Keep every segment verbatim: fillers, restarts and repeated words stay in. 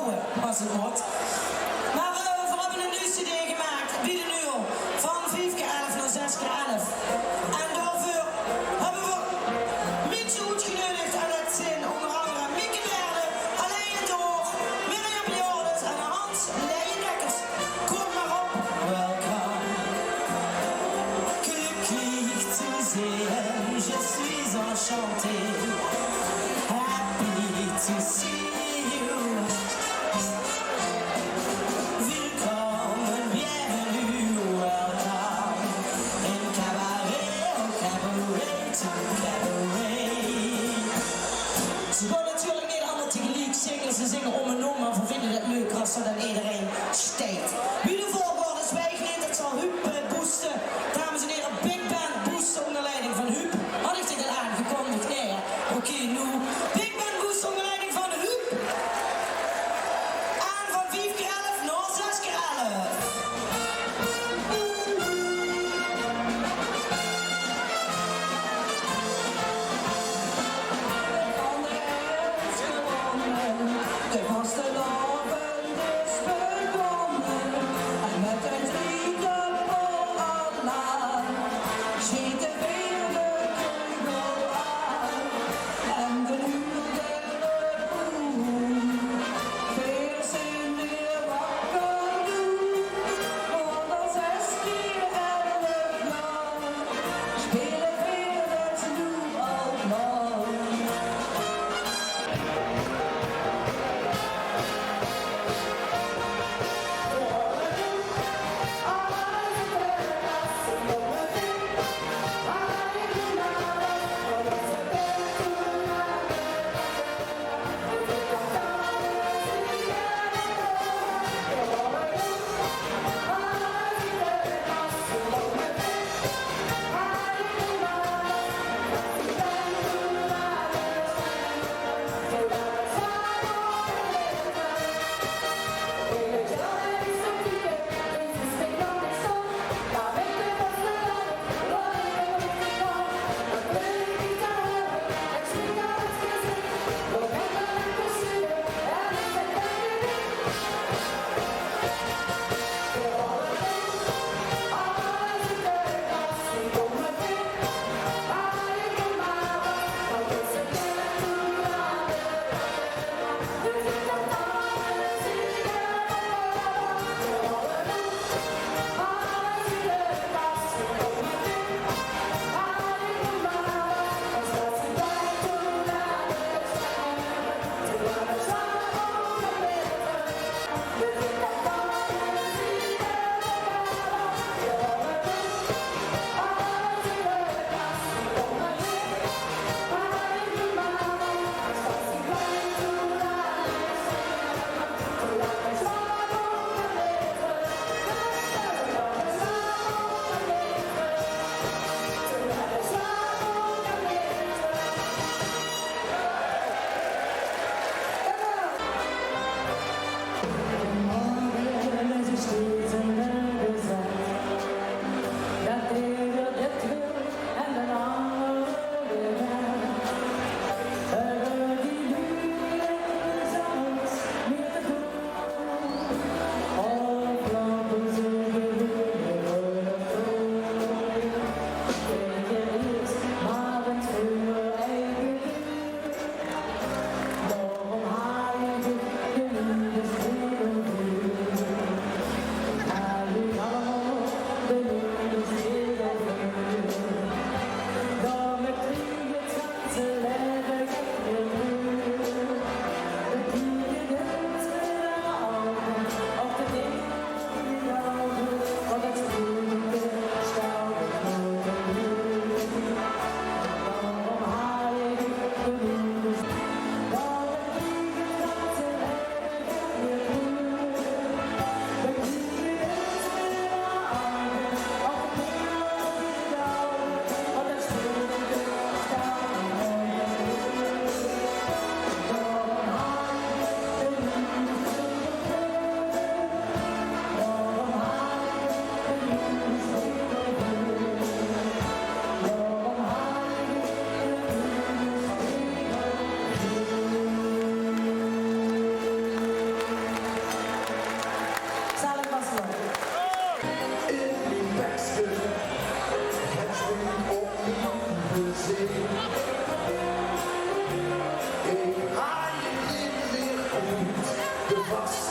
As 't mót. Mer, eh, veer höbbe 'n nuuj cd gemaak, Bie de Nul, van vief kier elf nao zes kier elf. En daoveur höbbe veer minse oetgeneudig en det zeen ónger angere Mieke Berde, Alain Door, Mirjam Joris en Hans Leijendekkers. Kóm mer op. Welcome. Glücklich zu sehen, je suis enchanté. Happy to see you. Willkommen, bienvenue, welcome. In cabaret, au cabaret, to cabaret. Ze gaon natuurlik neet allemaol tegeliek zinge, ze zinge óm en óm, mer veer vinje 't leuker es ze dan ederein steit. Wie de volgorde is, weit ich neet, det zal Huub, eh, booste. Dames en here, Big Band Boost ónger leiding van Huub. Had ich dit al aangekondig? Nae. Oké, noe. Big Band Boost ónger leiding van Huub. En van vief kier elf nao zes kier elf. De vastelaovend is begónne.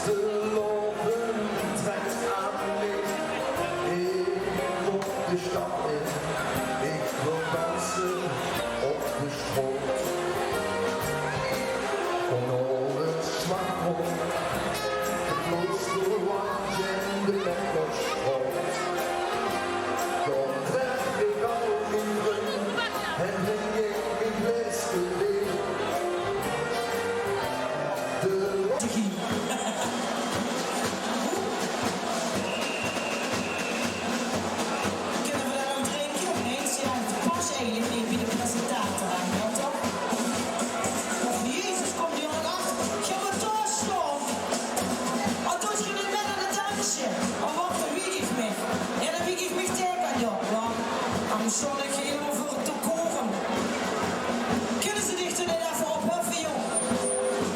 Ze loupe trek aan mich, ich wil de stad in, ich wil danse op de stroot. Van alles wat komt, de vloeistroom en de Merkelstraot. Dan tref ich al mien vrunj en drink ich mien glaeske beer. De Kinne v'r dao nog drinke? Nein, ze höbbe 't pas eigelik neet bie de presentator aan, ja toch? Och, Jezus, kómp die nog achter. Gaon v'r dao staon? Oh, doot geer neet mit aan 't dansje? Oh, wach, dan wieg ich mich. Ja, dan wieg ich mich taenge aan, ja. Wach, dan staon ich hielemaol veur 't decor. Kinne ze dich d'r neet effe ophuffe, jóng?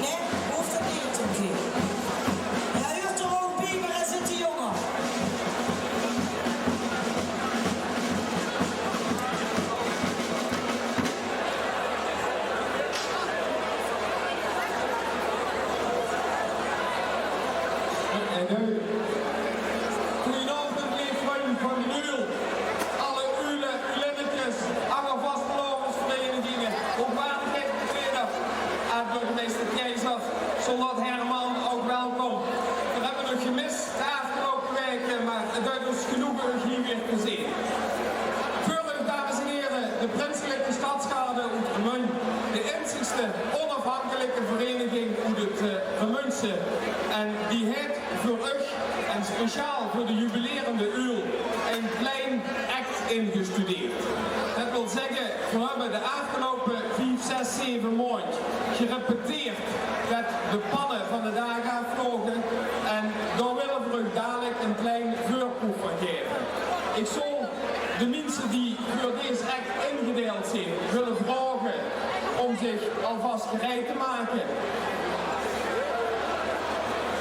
Nae, hoof dat neet, oké. Hae huurt d'r ouch bie, mer hae zit te jong. En noe, goojenaovend, leef vrunj van d'n Uul. Alle Uule, Uulinnekes, alle vastelaovesvereniginge, hoogwaardige vertreders, aad-burgemeister Keizer, soldaat Herman, ouch welkom. Veer höbbe uch gemis de aafgeloupe waeke, mer 't duit ós genoge uch hie weer te zeen. Veur uch, dames en hiere, de prinselike stadsgarde oet Remunj, de einzigste onafhankelike vereniging oet 't, eh, Remunjse. En die haet veur uch en speciaal veur de jubilerende Uul ein klein act ingestudeerd. Det wil zègke, veer höbbe de aafgeloupe vief, zès, zeve maondj gerepeteerd det de panne van de daag aafvloge. En dao wille veer uch dalik ein klein veurproef van gaeve. Ich zou de minse die veur dees act ingedeild zeen wille vraoge óm zich alvas gereid te make.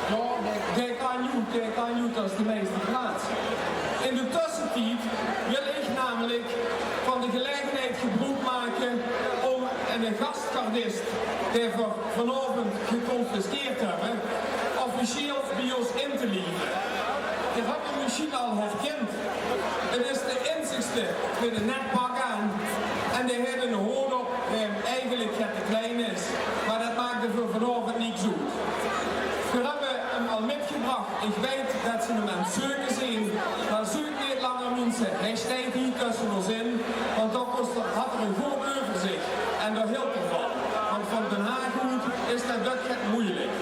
Jao, dae kan noe, dae kan noe, det is de meiste plaats. In de tössetied wil ich namelik van de gelegenheid gebroek make óm eine gastgardist, dae veer vanaovend geconfisqueerd höbbe, officieel bie ós in te lieve. Geer höb 'm mesjien al herkind. 't Is de einzigste mit ein net pak aan en dae haet eine hood op dae 'm eigelik get te klein is, mer det maak veur vanaovend niks oet. Veer höbbe 'm al mitgebrach. Ich weit det ze 'm aan 't zeuke zeen, mer zeuk neet langer, minse. Hae steit hie tösse ós in, want dan kós 'r, haet 'r ein good euverzich en dao hilt 'r van. Want van Den Haag oet is det dök get meujelik.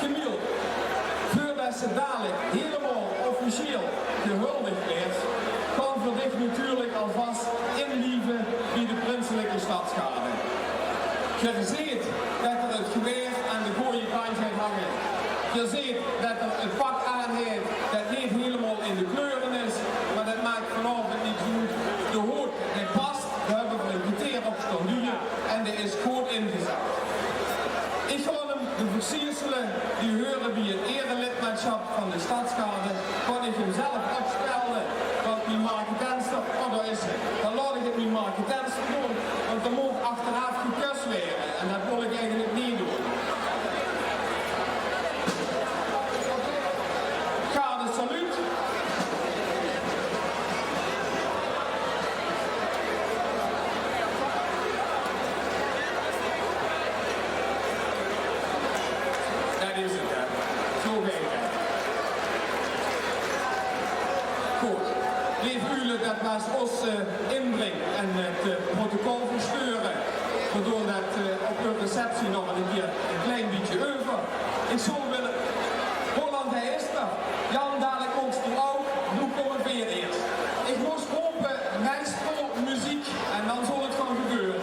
Camille, veurdet se dalik hielemaol officieel gehuldig waers, gaon veer dich natuurlik alvas inlieve bie de prinselike stadsgarde. Geer zeet det 'r 't gewaer aan de gooje kantj haet hange. Geer zeet det 'r 't pak aan haet det neet hielemaol in de kleure is, mer det maak vanaovend niks oet. De hood, dae pas, dao höbbe veer ein kerteer op staon duje en dae is good ingezat. Ich gaon 'm de versiersele die heure bie 't ierelidmaatsjap van de stadsgarde, kan ich 'm zelf opspelde, want mien marketenster, oh, dao is ze. Dan laot ich 't mien marketenster doon, want dan mót achteraaf gekós waere en det wil ich eigelik neet doon. Garde, salut. Det is 't, hè. Zo geit 't. Good. Leef Uule, det waas ós, eh, inbrink en 't, eh, protocol versteure. Veer doon det, eh, op de receptie nog ein kier ein klein bietje euver. Ich zou wille, Roland, hae is d'r. Jan, dalik kóms doe ouch. Noe kómme veer eers. Ich mós rope: maestro, meziek. En dan zal 't gaon gebeure.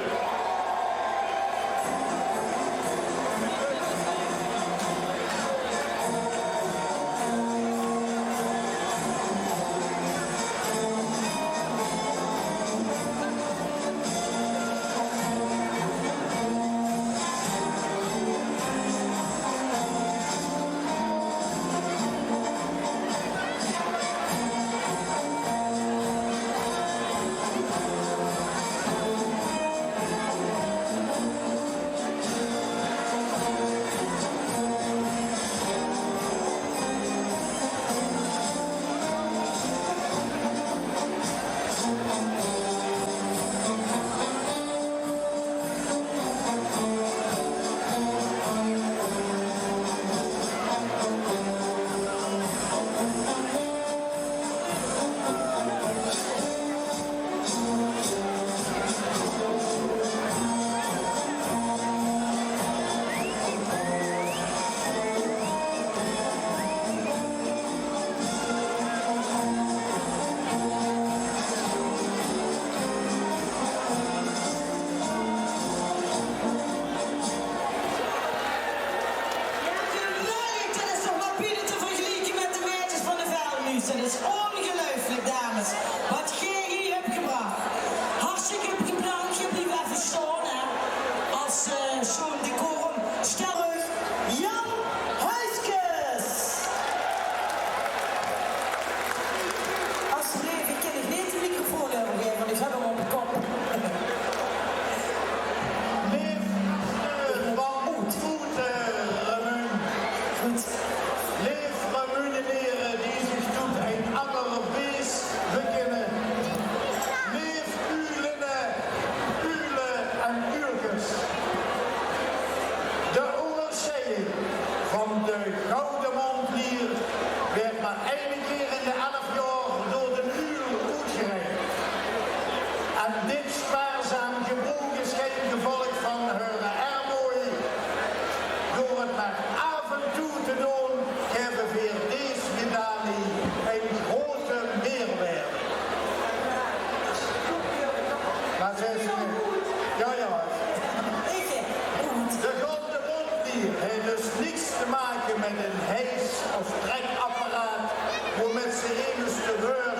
Ein hijs- of trekapparaat, woemet ze emes de wäörd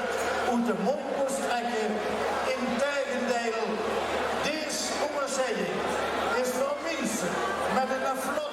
oet de mónd mós trèkke. Integendeil, dees óngerzegging is veur minse mit ein vlot